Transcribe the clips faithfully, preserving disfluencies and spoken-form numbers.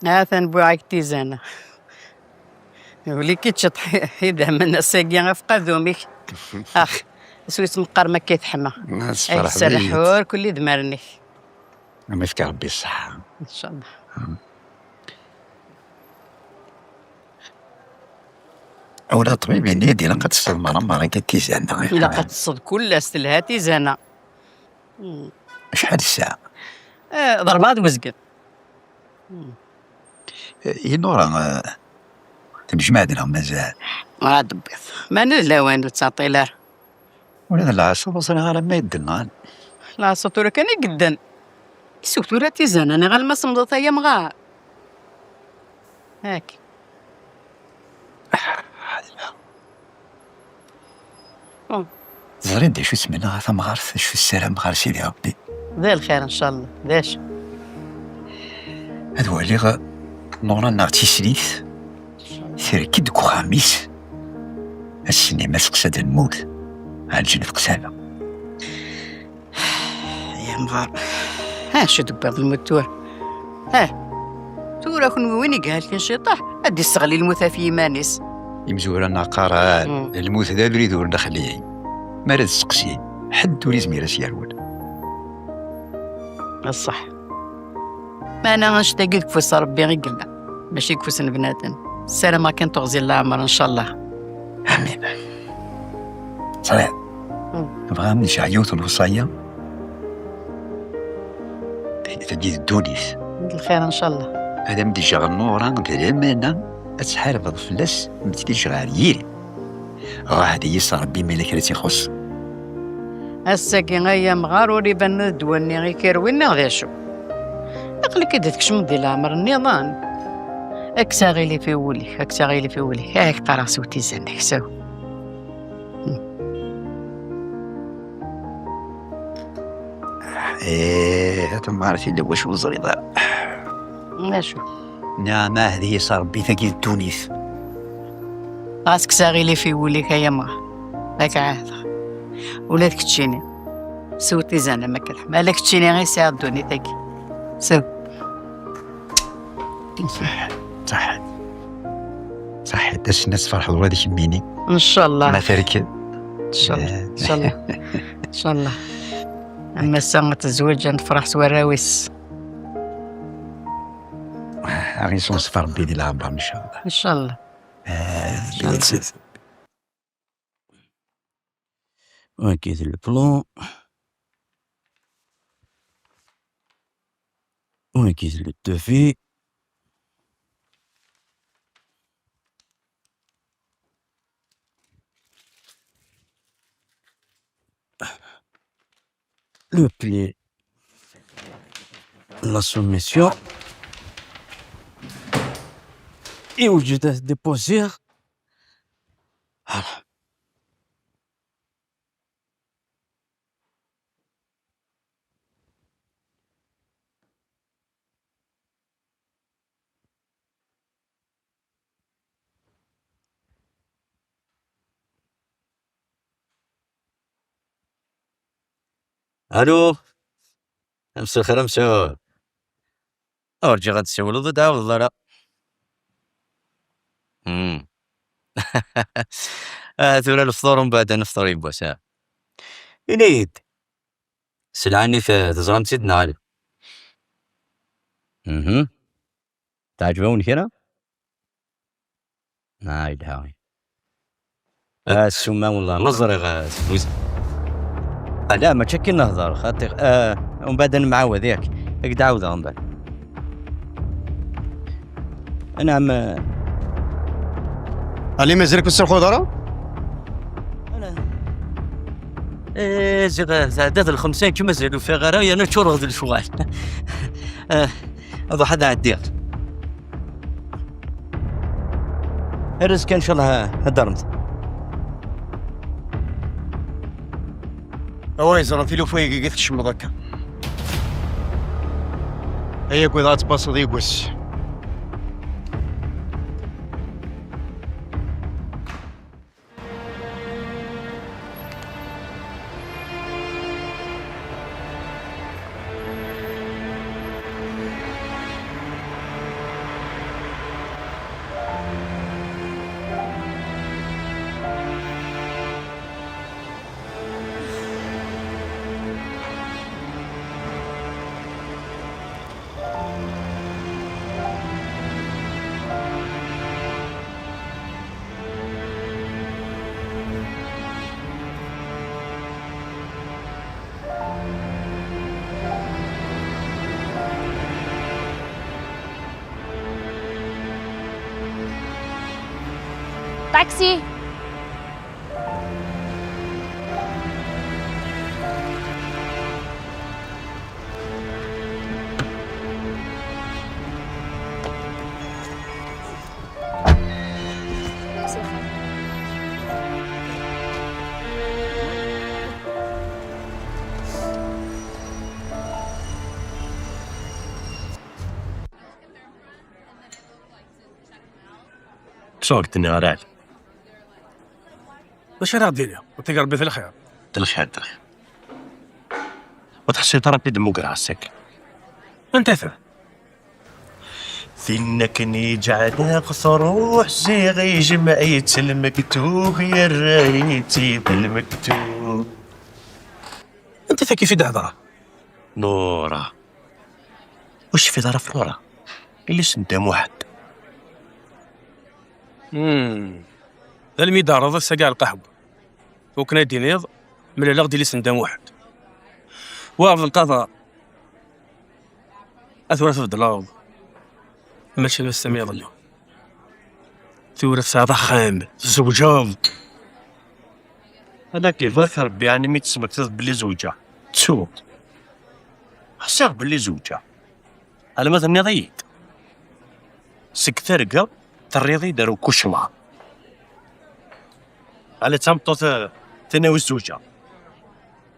Atan buɛak tizana. Wli-k iččeḍ idammen ass-agi ɣef qadum-ik. Ax, iswi-s meqqar ma akka teḥma. Ay tserreḥ ur kulli d marnik. Am ifka Rebbi ṣṣeḥḥa. Incallah. Awla ṭṭbib yenna-d ilaq ad tesseḍ merra merra akka tizana. Ilaq ad tesseḍ kul ass telha tizana. Acḥal ssaɛa? Eh, d rebɛa d wezgen. Eh, i Nura, eh, temjmaɛd neɣ mazal? Ur d-tewwiḍ. Mani d lawan ur ttɛeṭṭil ara. Ula d lɛaṣer ur ẓriɣ ara ma yedden neɣ ala. Lɛaṣer tura kan i yedden. Isuk tura tizana niɣ alma semḍet ay amɣar. Akken. Teẓriḍ d acu ttmennaɣ a tamɣart, d acu ssarameɣ ɣer Sidi Ṛebbi? D lxir, ncallah. D acu? Ad waliɣ Nura neɣ tislit terked deg uxxam-is. Ass-nni ma teqsa-d lmut, ɛelǧen teqsaba. Ay amɣar. Ha, acu d-tewwiḍ lmut tura? Ha, tura kunwi win i ihelken ciṭuḥ, ad d-isseɣli lmut ɣef yiman-is. Imezwura-nneɣ qqaren, mm, lmut d abrid ur nexli. Mi ara d-steqsin, ḥedd ur izmir ad s-yerwel. D ṣṣeḥ. Meɛna annect-agi deg ufus n Ṛebbi i yella, mačči deg ufus n bnadem. Ssarameɣ kan tuɣzi n leɛmer, ncallah. Amin. Ẓriɣ. Mm. Bɣiɣ ad m-d-jjeɣ yiwet n lewṣaya. Tagi d ddunit. D lxir, ncallah. Ad am-d-jjeɣ Nura d lamana ad tḥarbeḍ fell-as, m-tt-id-jjeɣ ar yiri. Ɛahed-iyi s Ṛebbi ma yella kra i tt-ixuṣṣ. Ass-agi ay amɣar ur iban d ddwa-nni i k-irwin neɣ d acu? Aql-ik-id tkecmeḍ di leɛmer nniḍen. Kkes aɣilif i wul-ik, kkes aɣilif i wul-ik. Ah, ak-qqareɣ sew tizan-ik, sew. Eh, a tamɣart, yella wacu ur teẓriḍ ara. D acu? Nniɣ-am ɛahed-iyi s Ṛebbi, tagi d ddunit. Ɣas kkes aɣilif i wul-ik ay amɣar. Ad k-ɛahdeɣ. Ula d keččini. Sew tizan am akka leḥmala. Keččini i sɛiɣ ddunit-agi. Sew. Ṣaḥḥit. Ṣaḥḥit. Ṣaḥḥit. Ass-nni ad tferḥeḍ ula d kemmini. Ncallah. Ma terked. Ncallah. Eh. Ncallah. Ncallah. Am ass-a ad tezweǧ, ad nefreḥ s warraw-is. Ad ɣ-yesseɣzef Ṛebbi di leɛmer, ncallah. Ncallah. Eh, ncallah. Wagi d le plan. Wagi d le devis. Le pli, la soumission. Iwjed ad t-déposiɣ. Voilà. Allô. Mselxir a Msɛud. Ur ǧǧiɣ ad d-tessiwleḍ, ur d-ɛawdeḍ ara. Hmm. Ah, tura lefṭur, umbeɛd ad nefṭer yiwwas, ah. Ini-yi-d, sselɛa-nni te-, teẓram-tt-id neɣ ala? Mhm. Teɛǧeb-awen kra? Ah, yelha. Ah, ssuma, wallah, ma ẓriɣ, ah, s-, ala, mačči akken nehder, xaṭi, ah, umbeɛd ad nemɛawed, yak, ad k-d-ɛawdeɣ umbeɛd. Anɛam, ah. Ali, mazal-ik ur tesserxuḍ ara? Ala. Eh, ziɣ, ah, tɛedda d lxemsa, nekk mazal ufiɣ ara, yerna ččureɣ d lecɣal. Ah, ad ruḥ ad ɛeddiɣ. Ar azekka, ncallah, ad d-terremt. Awa yeẓran tilufa-agi i tkecmeḍ akka. Ay agad ad tbaseḍ yiwwas. Taxi! Ttfuɣ deg-nni ara ɛli. D acu ara ɣ-d-iniɣ? Ur tig Rebbi d lxir. D lxir, d lxir. Ur tḥessiḍ ara anda i d-mmugreɣ ass-agi? Anta ta? Tin akken i ǧeɛleɣ truḥ, ziɣ ijmeɛ-itt lmektub, yerra-itt-id lmektub. Anta ta kif i d-hedreɣ? Nura. Ur tecfiḍ ara ɣef Nura? Yelli-s n Dda Muḥend. Hmm. D almi d-terreḍ ass-agi ɣer lqahwa. Wakken ad d-tiniḍ, mlaleɣ-d yelli-s n Dda Muḥend. Wa Ɛebdelqader, a tura tbeddleḍ. Mačči d ass-a mi iḍelli. Tura tesɛiḍ axxam, tzewǧeḍ. Ala, ibarek Rebbi, ɛni mi d-tesmektiḍ belli zewǧeɣ? Ttuɣ. Ḥṣiɣ belli zewǧeɣ. Alma tenniḍ-iyi-d. Seg targa, terriḍ-iyi-d ar ukucmaṛ. Ala d tameṭṭut, eh, tenna-w zewǧeɣ.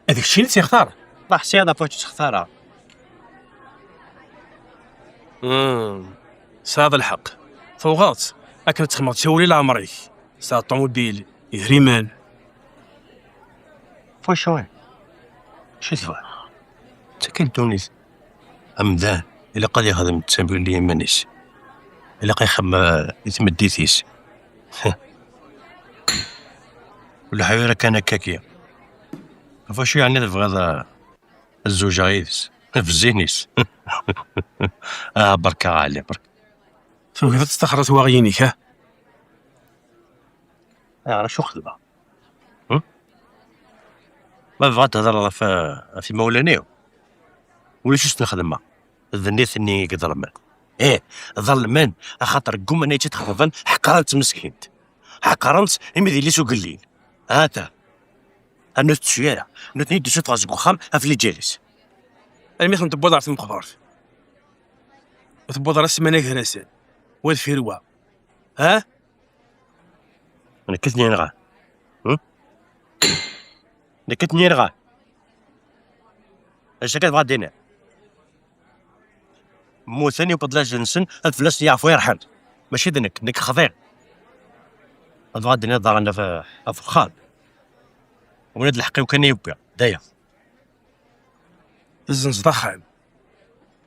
D keččini i tt-yextar? Ma ḥṣiɣ ɣef wacu tt-xtareɣ. Hmm. Tesɛiḍ lḥeqq. Tuɣeḍ-tt akken ad txedmeḍ ttawil i leɛmer-ik. Tesɛiḍ ṭumubil, idrimen. Ɣef wacu? Acu i tebɣiḍ? D takan ddunit. Amdan ilaq ad yexdem ttawil i yiman-is. Ilaq ad ixemmem, eh, i tmeddit-is. Ur leḥḥu ara kan akkagi. Ɣef wacu yeɛni tebɣiḍ, eh, ad zewǧeɣ yid-s? Ɣef zzin-is. Ah, berka a Ɛli, berka. Tugiḍ ad testaxreḍ waɣyin-ik, ha? Ayɣer, acu xedmeɣ? Hm? Ma tebɣiḍ ad thedreḍ ɣef, ɣef imawlan-iw? Ulac acu ten-xedmeɣ. D nitni i iḍelmen. Ih, ḍelmen, axaṭer gguman ad tt-id-xeḍben, ḥeqren-tt meskint. Ḥeqren-tt imi d yelli-s ugellil. Hata. Rnu tettu ara. Nutni d-isuffeɣ seg uxxam ɣef lǧal-is. Almi ten-tewwiḍ ɣer tmeqbert. Ur tewwiḍ ara ssmana gar-asen. Wa deffir wa. Ha? Nekk i ten-yenɣan. Hm? Nekk i ten-yenɣan. D acu akka tebɣa ad d-tiniḍ? Mmuten, yewweḍ laj-nsen, ad fell-asen yeɛfu yerḥem. Mačči d nekk, nekk xḍiɣ. Ad tebɣa ad d-tiniḍ daɣen ɣef, ɣef uxxam. Win d lḥeqq-iw kan i yewwi, d aya. Tezzenzeḍ axxam.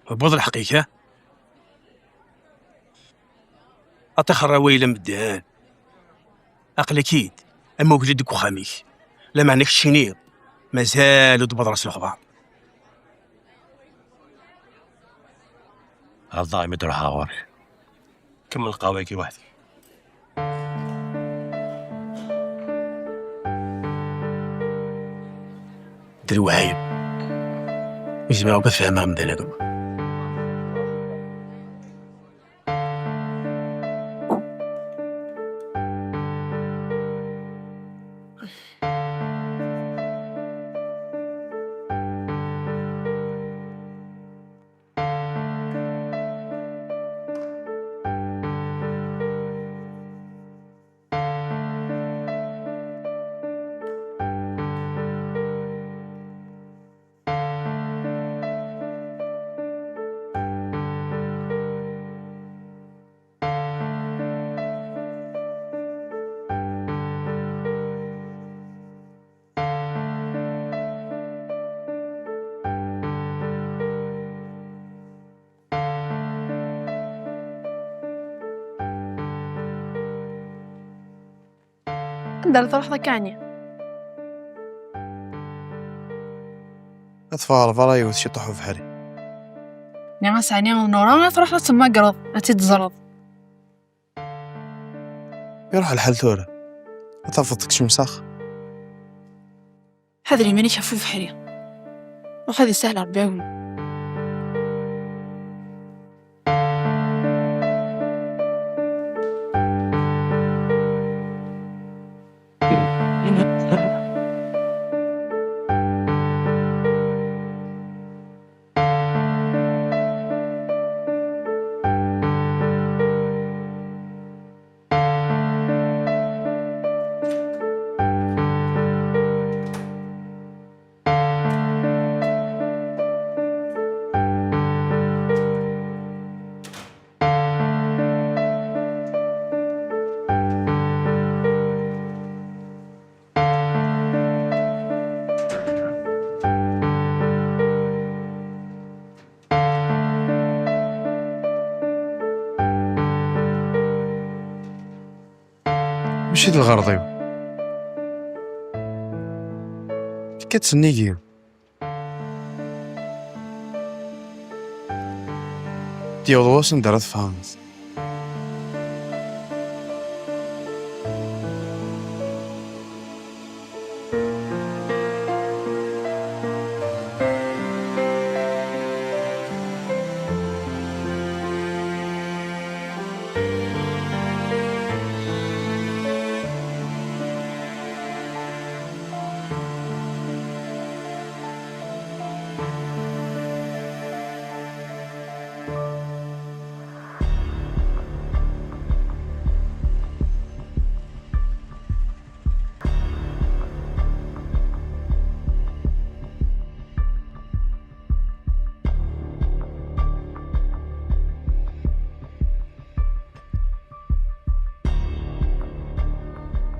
Tewwiḍ lḥeqq-ik, ha? A ṭixer a wayla medden. Aql-ik-id am ugellid deg uxxam-ik. Lameɛna keččini mazal ur d-wwiḍeɣ s lexbar. Hḍeṛ imi d-ruḥeɣ ɣur-k. Kemmel lqahwa-agi weḥd-k. D lweɛyeb. Ur zmireɣ akk ad fehmeɣ amdan-agi. Anda ara truḥeḍ akka ɛni? Ad ffɣeɣ ɣer berra yiwet ciṭuḥ ubeḥri. Nniɣ-as ɛni Nura ad truḥeḍ ad temmagreḍ, ad tt-id-teẓreḍ. Iruḥ lḥal tura. Ad tafeḍ tekcem s ax. Ḥader iman-ik ɣef ubeḥri. Ruḥ ad isahel Rebbi agem. Mačči d lɣerḍ-iw. Tekka-tt nnig-iw. D-yewweḍ wass anda ara tfehmeḍ.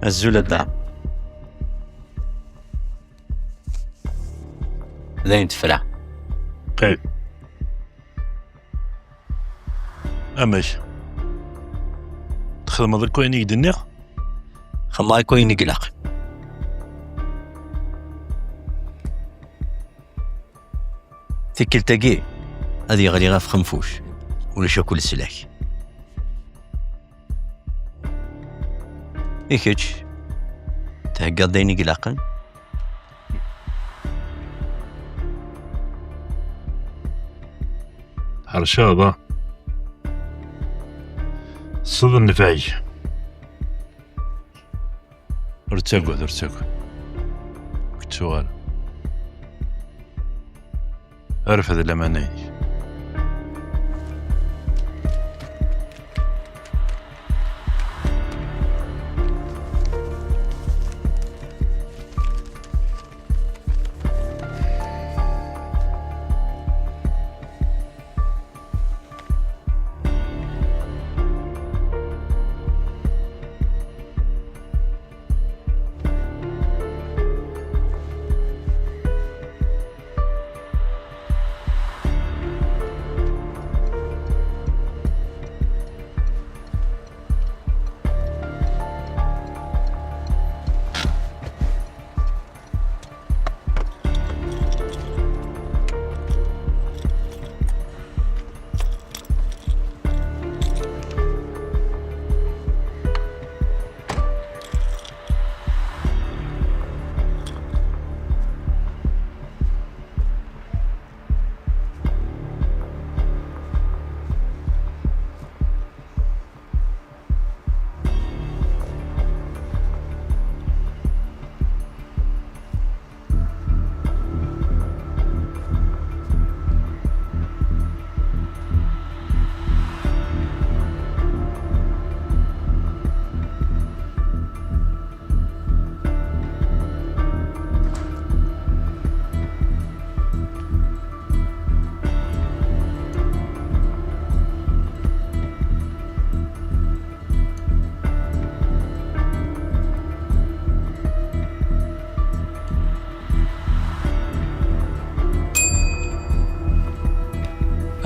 Azul a dda. D ayen tefra. Qil. Amek? Txedmeḍ akk ayen i k-d-nniɣ? Xedmeɣ akk ayen i ilaq. Tikkelt-agi, ad yeɣli ɣef xenfuc, ulac akk leslak. I kečč, theggaḍ-d ayen i ilaqen? Tḥerceḍ, a? Tesseḍ nnfeɛ-ik. Ur ttagad, ur ttagad. Ur k-ttuɣ ara. Rfed laman-ik.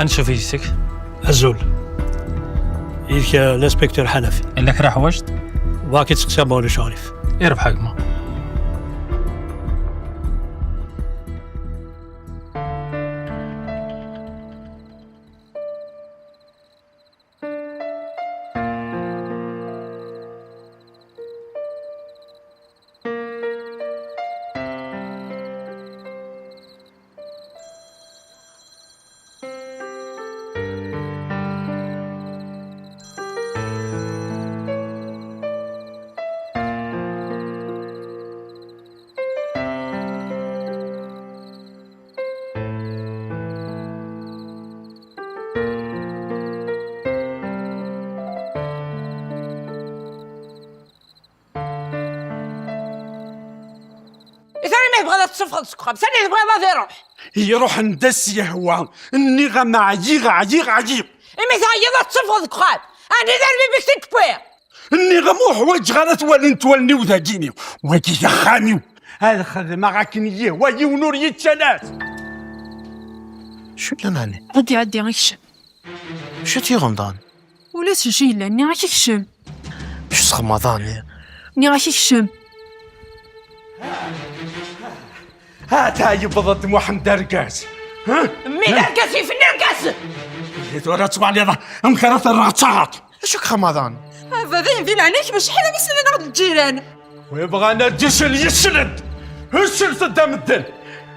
Ad ncuff yis-k. Azul. Yid-k, eh, l'inspecteur Ḥanafi. Yella kra ḥwaǧt? Bɣiɣ ad k-id-sseqsiɣ ma ulac aɣilif. Irbeḥ a gma. I tura ma tebɣiḍ ad tessufɣeḍ seg uxxam, sani tebɣiḍ ad iruḥ? Iruḥ anda s-yehwa. Nniɣ-am ɛyiɣ, ɛyiɣ, ɛyiɣ. Imi teɛyiḍ ad tessufɣeḍ seg uxxam. Ɛni d arbib-ik i k-wwiɣ? Nniɣ-am ur ḥwaǧeɣ ara ad t-walint wallen-iw dagini. Wagi d axxam-iw. Ad xedmeɣ akken yehwa, yiwen ur yi-ččan as. Acu yellan ɛni? Ɛeddi, ɛeddi, kcem. Acu t-yuɣen dan? Ulac acu yellan, nniɣ-ak kcem. Acu txedmeḍ daɣen? Nniɣ-ak kcem. Ata yewweḍ-d Muḥend argaz. Ha? Mmi d argaz, ifen argaz! Ihi tura ttwaliḍ amek ara terreɣ d taɣaṭ. Acu k-xamaḍan? A baba, di leɛnaya-k, mecḥal am islan-nneɣ d lǧiran. Wi bɣan ad d-isel, yeslen-d. Slet-d a medden.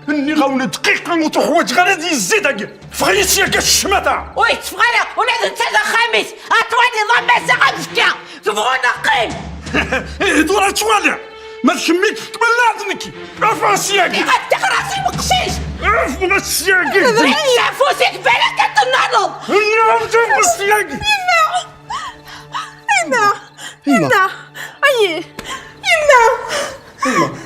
Nniɣ-awen dqiqa ur tuḥwaǧeɣ ara ad yezzi dagi. Ffeɣ-iyi syagi a ccmata! Ur yetteffeɣ ara, ula d netta d axxam-is. A twaliḍ a Maziɣ, ad d-fkeɣ. Tebɣu neɣ qqim! Ihi tura ttwaliɣ. Ma d kemm i d-tmellaɛeḍ nekki. Af-as syagi! Iɣaṭ tiɣrasin uqcic! Af-as syagi! Ih afus-ik balak ad tennaneḍ! Nniɣ-am-d af-as syagi! Yemma! Yemma! Yemma! Yemma! Ayi! Yemma! Yemma!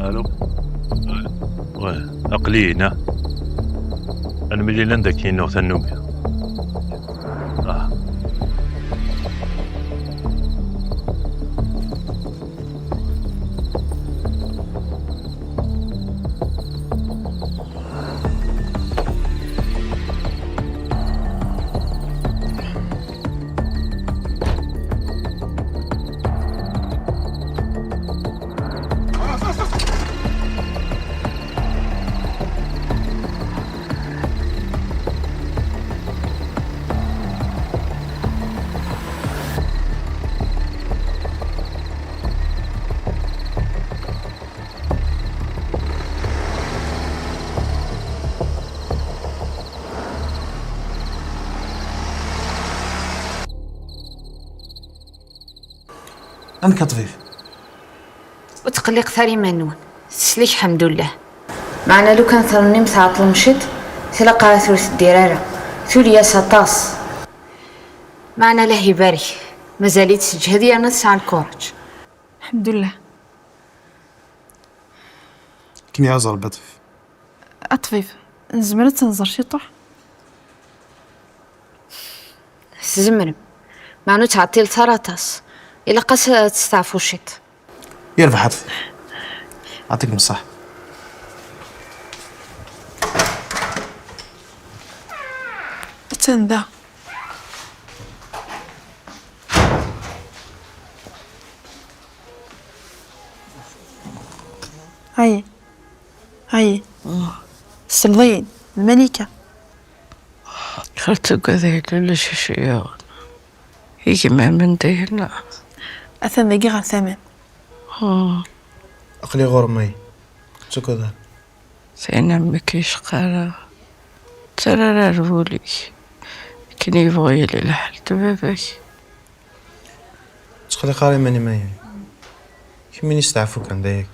Allô? Ouais, aql-i-n. Ad nemlil anda k-yennuɣ tannumi. Ah. Amek a ṭbib? Ur ttqelliqet ara iman-nwen. Teslik, ḥemdullah. Meɛna lukan trennim tɛeṭlem ciṭ, tlaq ahat ur teddir ara. Tuli-yas aṭas. Meɛna Allah ibarek. Mazal-itt teǧhed yerna tesɛa lkuṛaǧ. Ḥemdullah. Akken iɛaz Ṛebbi a ṭbib. A ṭṭbib, nezmer ad tt-nẓer ciṭuḥ? Tzemrem. Meɛna ur ttɛeṭṭilet ara aṭas. Ilaq-as ad testeɛfu ciṭ. Yerbeḥ a ṭṭbib. Yeɛṭikem ṣṣeḥ. Attan da. Ayi. Ayi. Tesleḍ-iyi-d, d Malika. Ur ttagad a yelli, ulac acu yuɣen. Gma-m anda yella? Atan dagi ɣer tama-m. Aql-i ɣur-m, ayi. Ur ttagad ara. Tin am nekk yecqa ara. Ttarra ara ar wul-ik. Akken yebɣu yili lḥal d baba-k. Ttqelliq ara iman-im, ayi. Kemmini steɛfu kan dayagi.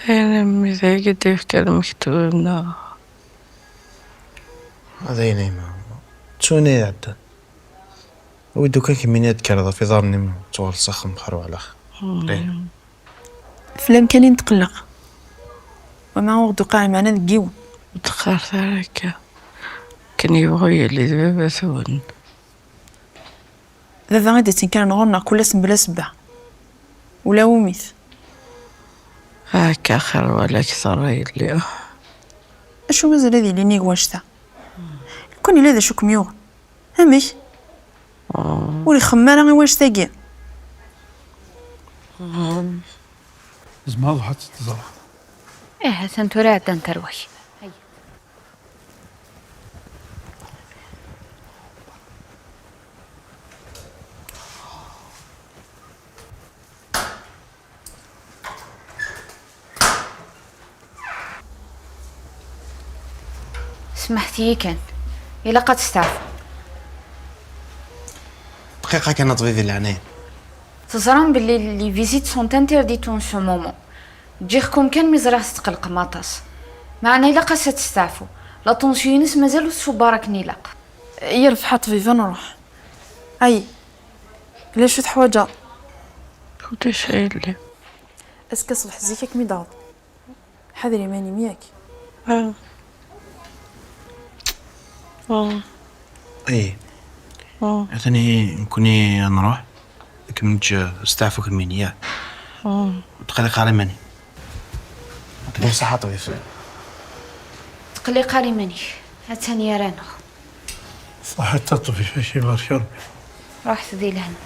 Ayen am dayagi d-yefka lmektub, neɣ? Ad ayen a yemma. Ttun ay iɛeddan. Awi-d ukan kemmini ad d-kkreḍ ɣef iḍarren-im, tuɣaleḍ s axxam xir wala xir. Fell-am kan i netqelleq. Wama ur ɣ-d-uqiɛ lmeɛna deg yiwen. Ur d-qqaret ara akka. Akken yebɣu yili d baba-twen. Baba i d-ittenkaren ɣur-neɣ kul ass mebla ssebba. Ula umi-t. Akka xir wala akter a yelli. Acu mazal ad yili nnig wannect-a? Lukan yella d acu kem-yuɣen. Amek? Ur ixemmem ara i wannect-agi? Zemreɣ ad ruḥeɣ ad tt-ẓreɣ. Ih, atan tura ɛeddan tarwa-k. Smeḥt-iyi kan. Ilaq ad testeɛfu. Dqiqa kan a ṭbib i leɛnaya. Teẓram belli les visites sont interdites en ce moment. Ǧǧiɣ-kem kan mi ẓriɣ tetqelqem aṭas. Meɛna ilaq-as ad testeɛfu. La tension-ines mazal ur tṣubbar akken ilaq. Yerbeḥ a ṭbib, ad nruḥ. Ay, ulac acu teḥwaǧeḍ? Ulac a yelli. Azekka ṣṣbeḥ zik ad kem-id-aɣeɣ. Ḥader iman-im, yak? Ah. Ih. Atan nekkni ad nruḥ. Ad kem-neǧǧ, steɛfu kemmini, ya. Ur tqelliq ara iman-ik. Aql-i ṣaḥa ṭbib. Tqelliq ara iman-ik. Atan ara-neɣ. Ṣaḥit a ṭṭbib, ak ibarek Rebbi. Ruḥet di lehna.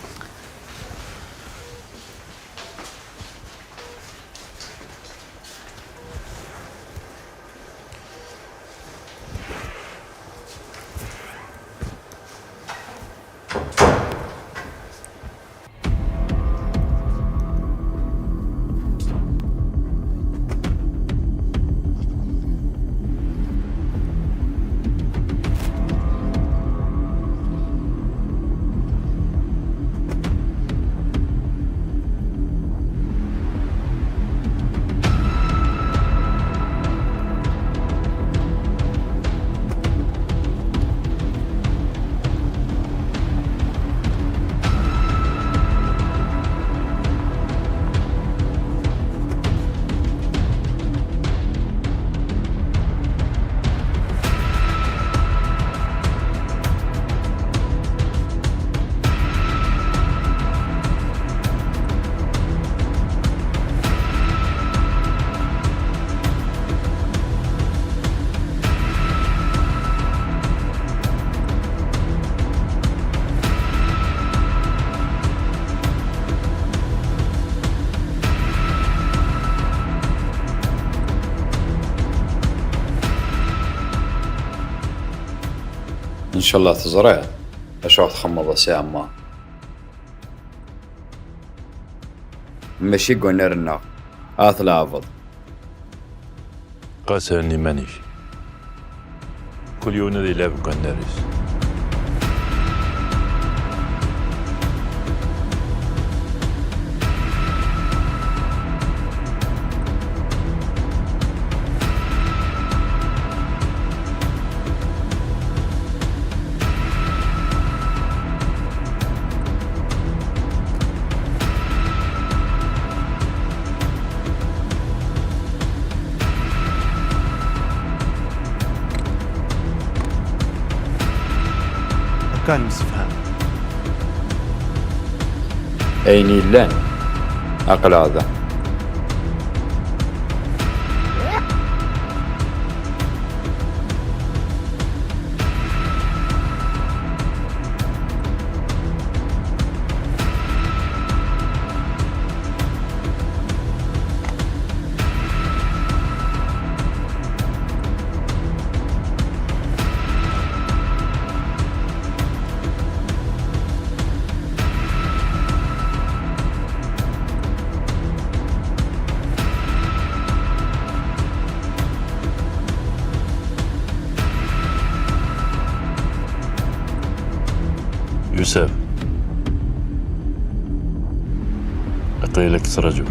Ncallah teẓriḍ acu ɣ-txemmeḍ a Si Ɛemmar. Mačči deg wannar-nneɣ ara tleɛbeḍ. Qas rn iman-ik. Kul yiwen ad ilɛeb deg wannar-is. Akka nemsefham. Ayen yellan, aql-aɣ da. Yusef, aql-i la k-ttṛajuɣ.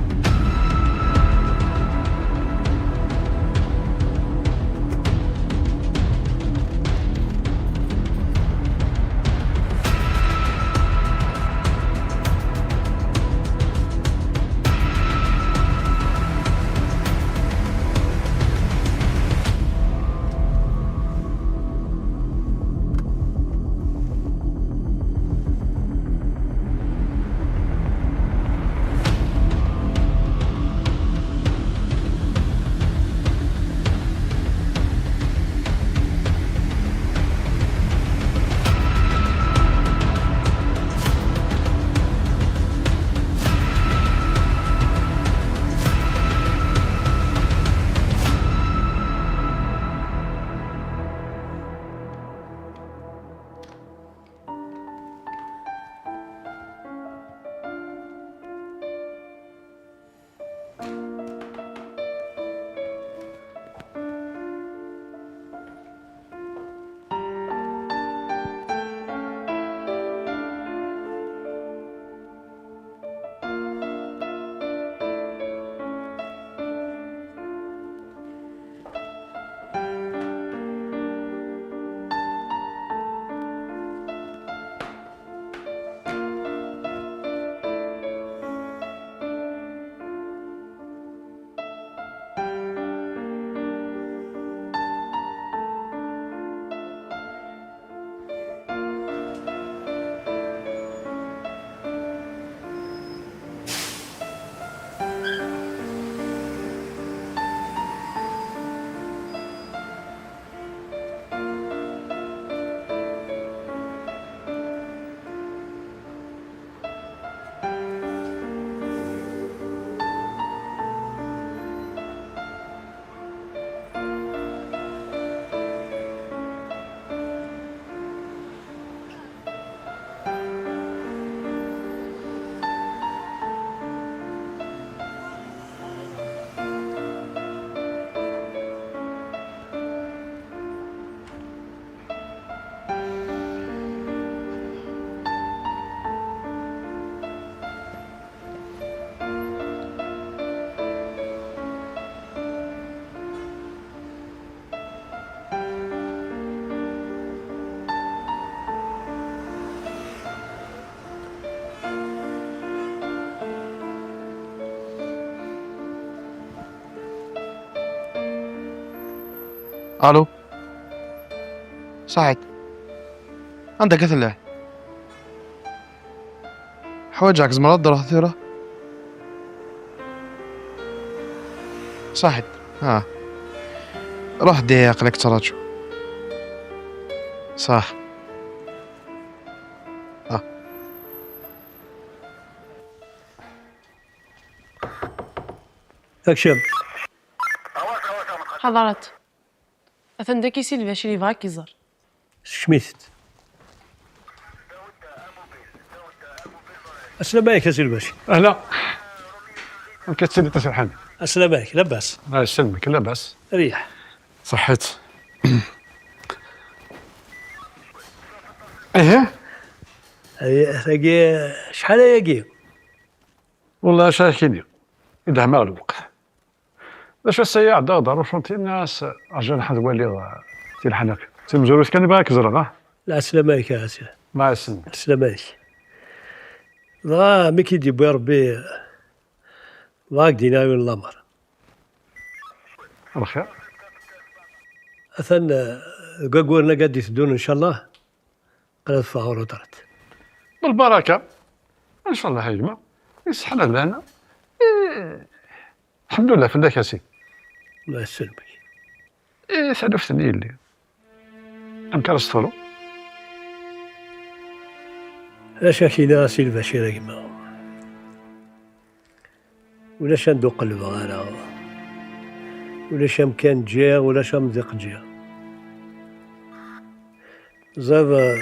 Allô. Saḥit. Anda akka tella? Ḥwaǧeɣ-k, tzemreḍ ad d-truḥeḍ tura? Saḥit. Ha. Ruḥ di, aql-ak ttraǧu. Saḥ. Ha. Akcem. Ḥaḍrat. Atan dagi Si Lbacir, yebɣa ad k-iẓer. Sekcem-it-id. Aslama-yak a Si Lbacir. Ahla. Amek ad tiliḍ a Si Lḥan? Aslama-yak, labas? Allah yesselmek, labas. Riḥ. Ṣaḥit. Ihi? Ay, tagi, acḥal ayagi? Wallah, acu ara k-iniɣ? I d-hmaɣ lweqt. D acu, ass-a iɛedda ɣer ucanṭi, nniɣ-as rǧu ad waliɣ, eh, Si Lḥan akk. D timezruyt kan i bɣiɣ ad k-ẓreɣ, ah. Lɛeslama-k a Sidi. Mɛa sselma. Lɛeslama-k. Dɣa mi k-id-yewwi Rebbi, dɣa ad k-d-iniɣ yiwen lamer. Lxir. Atan, eh, deg wagguren-agi ad d-iteddun, ncallah. Qrib ad ffɣeɣ ɣer uṭret. D lbaraka. Ncallah a gma. Iseḥḥel lehna. Eh, lḥemdullah fell-ak a Sidi. Allah yesselmek. Eh, taluft-nni yelli. Amek ara s-teḍru? D acu ak-iniɣ a Si Lbacir a gma? Ulac anda ur qellbeɣ ara. Ulac amkan ǧǧiɣ, ulac amḍiq ǧǧiɣ. Ẓiɣ, eh,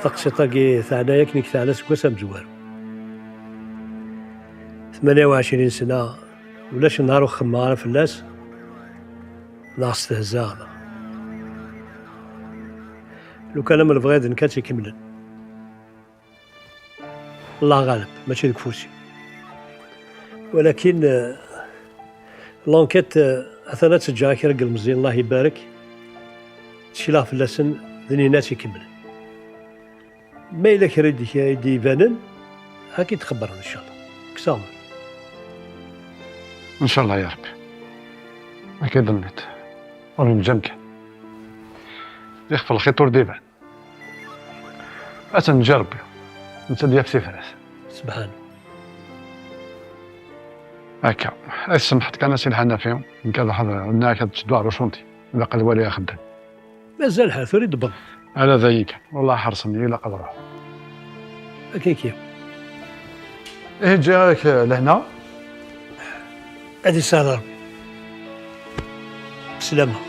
taqsiṭ-agi teɛna-yak nekk teɛna seg wass amezwaru. Tmanya u ɛecrin sna, ulac nehar ur xemmeɣ ara fell-as, neɣ stehzaɣ, neɣ. Lukan am lebɣi d nekk ad tt-ikemmlen. Allah ɣaleb, mačči deg ufus-iw. Walakin, eh, l'enquête, eh, atan ad teǧǧ kra n yilmeẓyen, Allah ibarek, ttkileɣ fell-asen, d nina ad tt-ikemmlen. Ma yella kra i d-, i d-ibanen, ad k-id-xebbren, ncallah. Kkes aɣbel. Ncallah ya Rebbi. Akka i d-tenniḍ. Ur neǧǧa amkan. Ixef lxiṭ ur d-iban. Ad ten-neǧǧ Rebbi, netta ad d-yaf tifrat. Sebḥan. Akka. Ay tsemḥeḍ kan a Si Lḥanafi, nekk ad ḥaḍ-, nniɣ-ak ad teddu ɣer ucanṭi, ilaq ad waliɣ axeddam. Mazal lḥal, tura i d-wwḍeɣ. Ala d ayi kan, wallah ḥerṣen-iyi, ilaq ad ruḥeɣ. Akka kan. Ihi ǧǧiɣ-ak lehna. Ad isahel Rebbi. Slama.